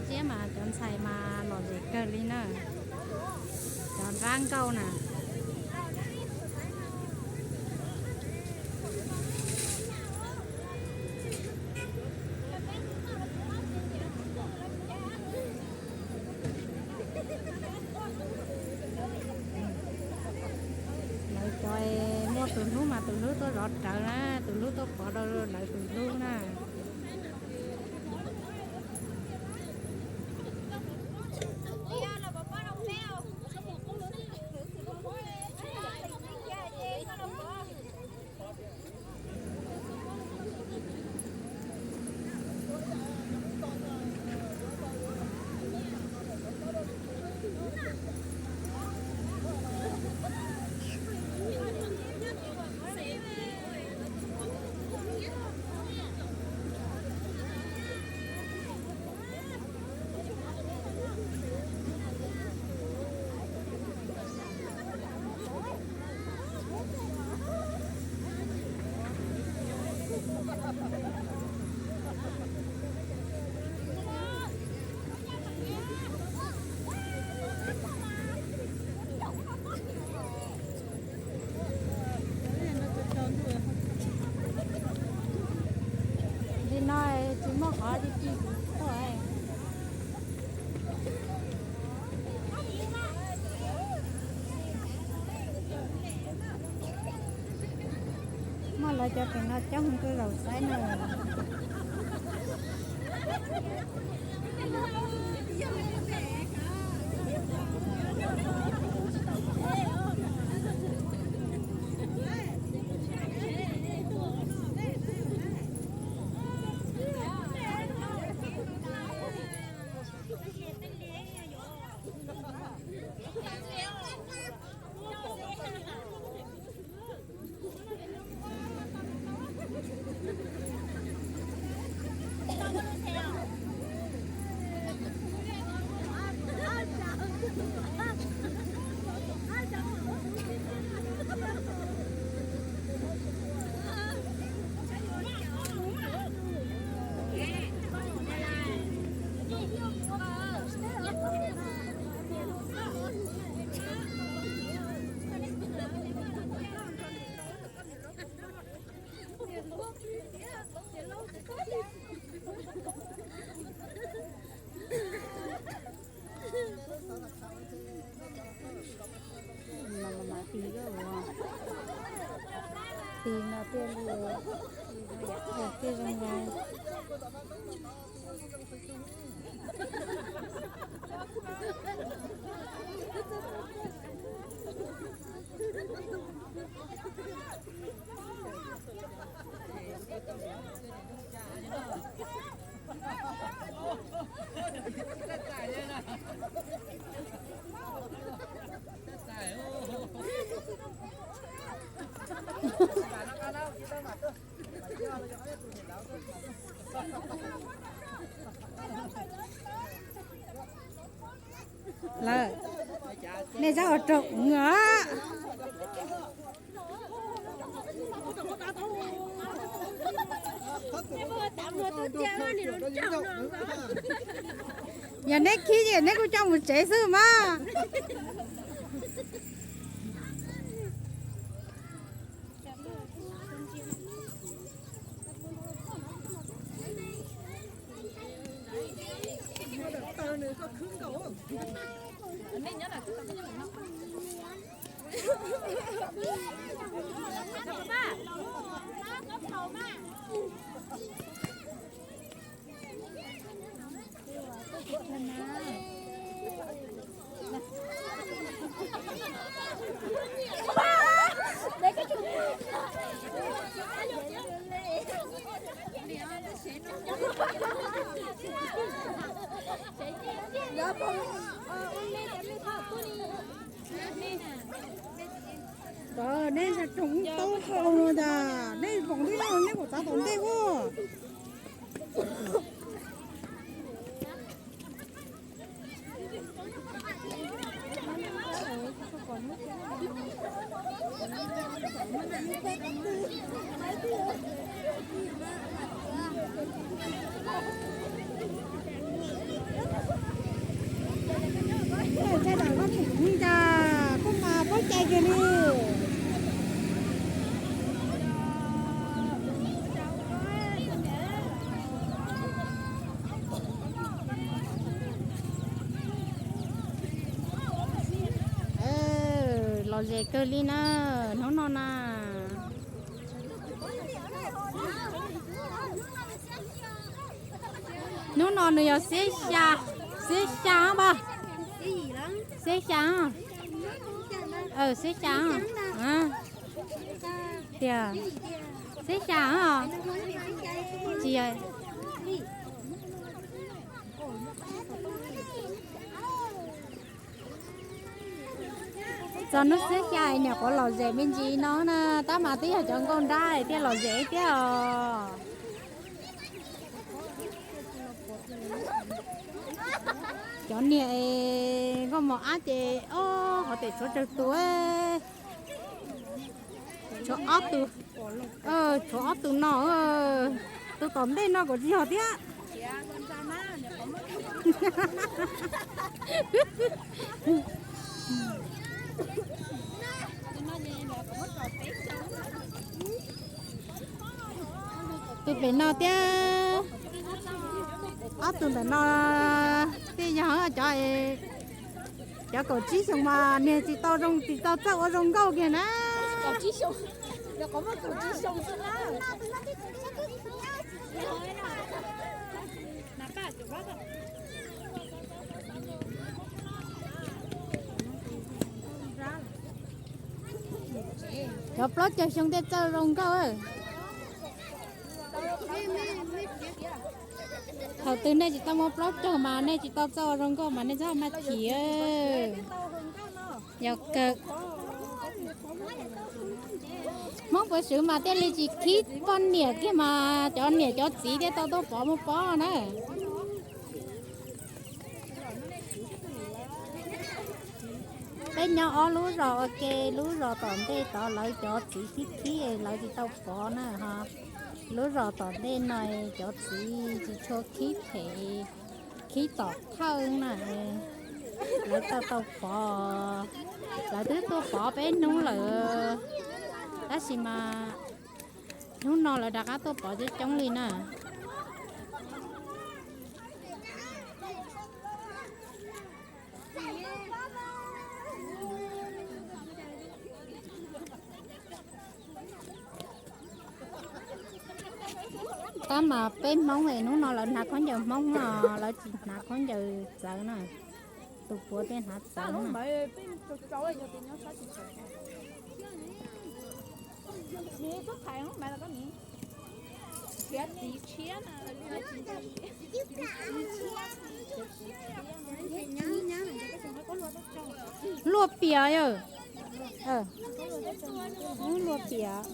Siab mas cov ntxhais mas lom zem kawg li na. Cov nrab nkauj na. Lawv cov muaj tus hlub mas tus hlub tuaj zov rawv na, tus hlub tuaj pov rau lawv tus hlub na. Li no tsis muaj qhov di ti tuaj. Muaj lawv cov pem no coob tuaj zaum saib na. Tis no tiag li, tis zoo li. Lawm, nej txhob ua rau kuv os. Yog neb khib ces neb kuj coj mus tsev xwb mas. Neb tsoom tub hau no tas neb voos twb yog neb kuj txav tom ntej ua. Cas kuj mas paub cai kiag li. Lom zem kawg li na, hnub no na. Hnub no nws yog xiab xya, xiab xya pab, xiab xya, xiab xya. Tiag, xiab xya os. Tsis yog. Txog hnub xiab xya nyuam qhuav lom zem me ntsis no na, tab mas twb yog cov nkauj nrab thiaj lom zem thiab os. Cov niag nkauj mos ab ces ob qhov tes tshuav tsawg tus, tshuav ob tus, tshuav ob tus no, tus tom ntej no kuj tsis yog thiab. Tus pem no thiab ob tug ntawm no thiaj yog cov, cov kaum tsib xyoos mas niag tsis tau zoo, tsis tau txawj ua zoo nkauj kiag na. Cov plaub caug xyoo thiaj txawj zoo nkauj. Thaum twg nej tsis tau muaj plaub caug mas nej tsis tau txawj ua zoo nkauj mas nej txhob maj chim. Yog kawg. Hmoob puav swv mas thiaj li tsis khib poj niam kiag mas cov niam cov txiv thiaj tau tuaj pov muaj pob na. Peb nyob ob lub zos ua ke, lub zos tom ntej tod lawv cov txiv khib khib lawv tsis tau pov na ho. Lub zos tom ntej no cov txiv tsis tshua khib phem, khib tom thawj na, lawv tau tau pov. Lawv twb tuaj pov peb hnub lawm, tab sis mas hnub no lawv rov qab tuaj pov coob coob li na. Tab mas peb Hmoob es hnub no lawv hnav khaub ncaws Hmoob no, lawv tsis hnav khaub ncaws txawv na. Tus puav thiaj hnav txawv na. Luaj pias yawg. Luaj pias.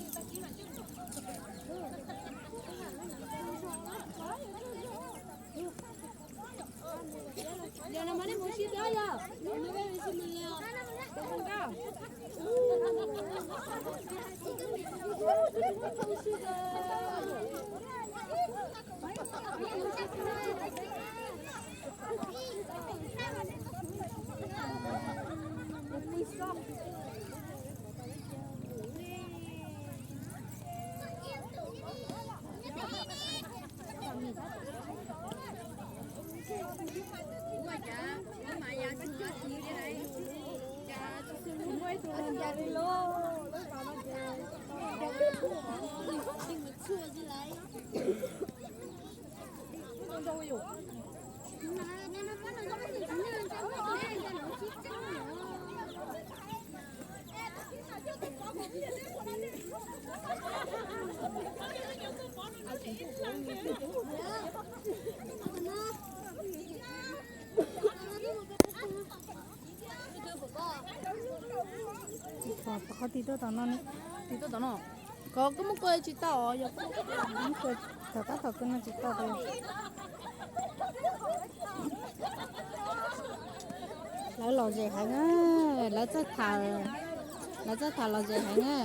Tsis pom qhov twg tuaj tom no ne. Twg tuaj tom no? Koj, koj muab kua tsis tau, yog kua tom tab tom kua no tsis tau. Lawv lom zem heev na, lawv txawj tham, lawv txawj tham lom zem heev na.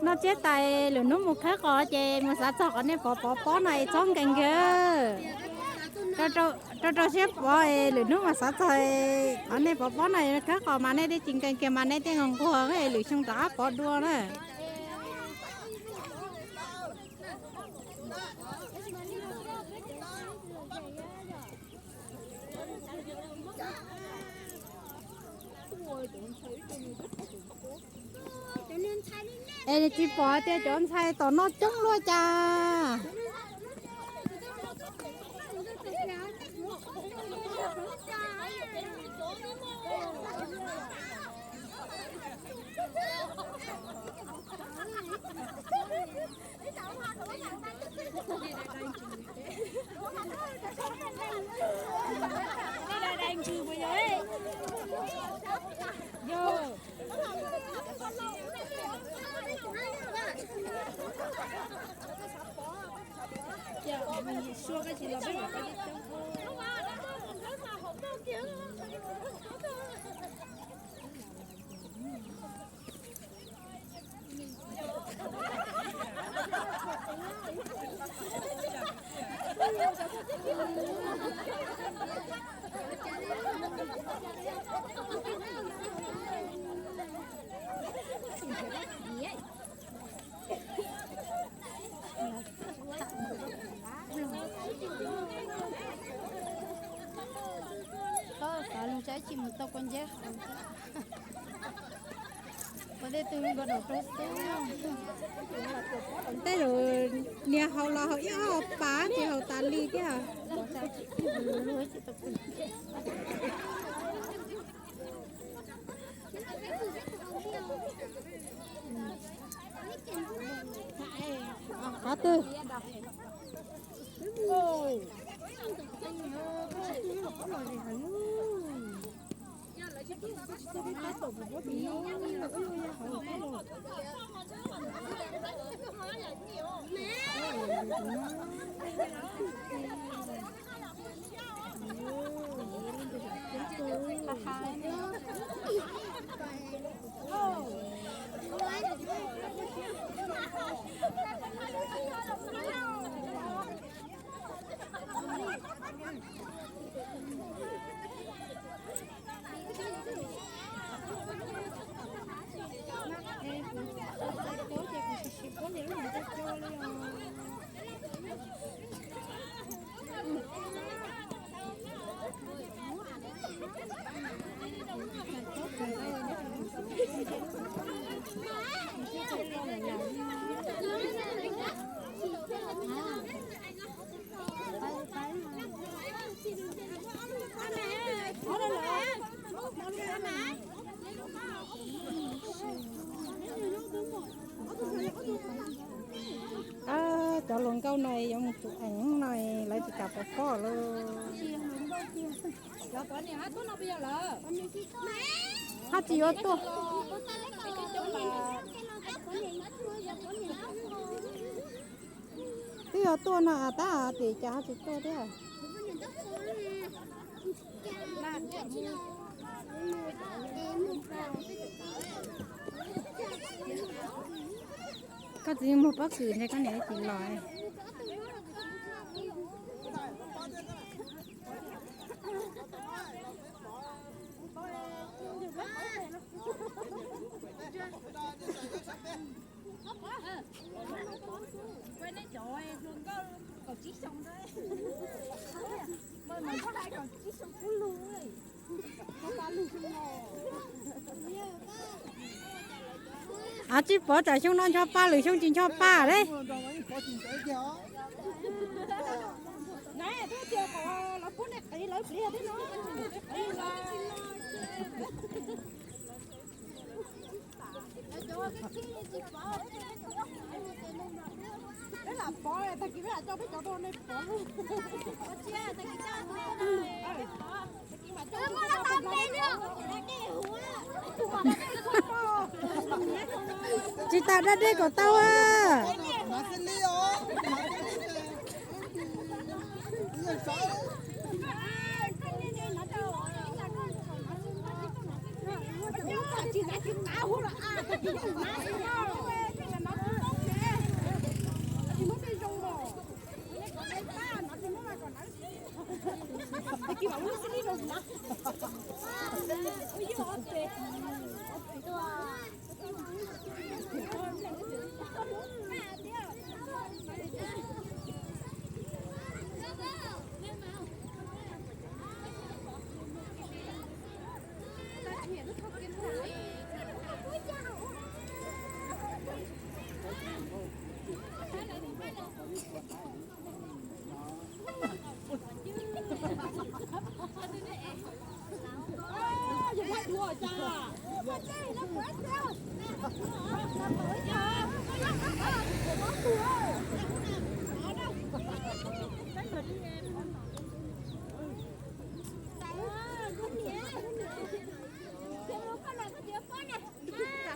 Noj tsiab tas lwm hnub mus khawb qos ces mus xav txog qhov nej pov pov pob no es txhob nkees kiag. Rau rau siab pov, lwm hnub mas xav txog qhov nej pov pob no, khawb qos mas nej thiaj tsis nkees kiag mas nej thiaj nquag nquag lwm xyoo rov qab pov dua na. Es tsis pom tias cov ntxhais tom no coob luaj cas. Koj xav lus tsaib tsis mus tau kua nceb haus. Ua tej tug nkaus daum rau xwb. Tej zaum niag haus los haus ib ob pas ces haus tas li thiab. Qhov twg? Cov hluas nkauj no yuav mus tus eev no lawv tsis kam pov pob lauj. Hab tsis yuav tuaj. Twb yuav tuaj no tab tim cas ho tsis tuaj thiab. Koj txiv muag pob kws ntag koj niam tsis los. Av, tsis pov tsam xyoo no ncho pa lwm xyoo tsis ncho pa lawm. Tsis tas da dej kom tau a.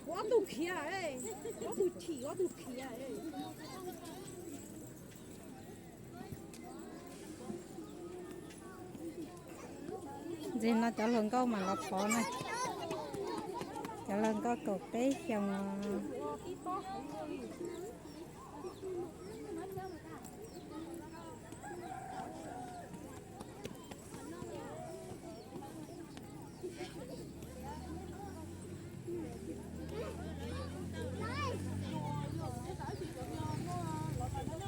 Ob tug khiav, ob tug chim, ob tug khiav. Ntxim no cov hluas nkauj mas los phov na. Cov hluas nkauj kaum peb xyoos.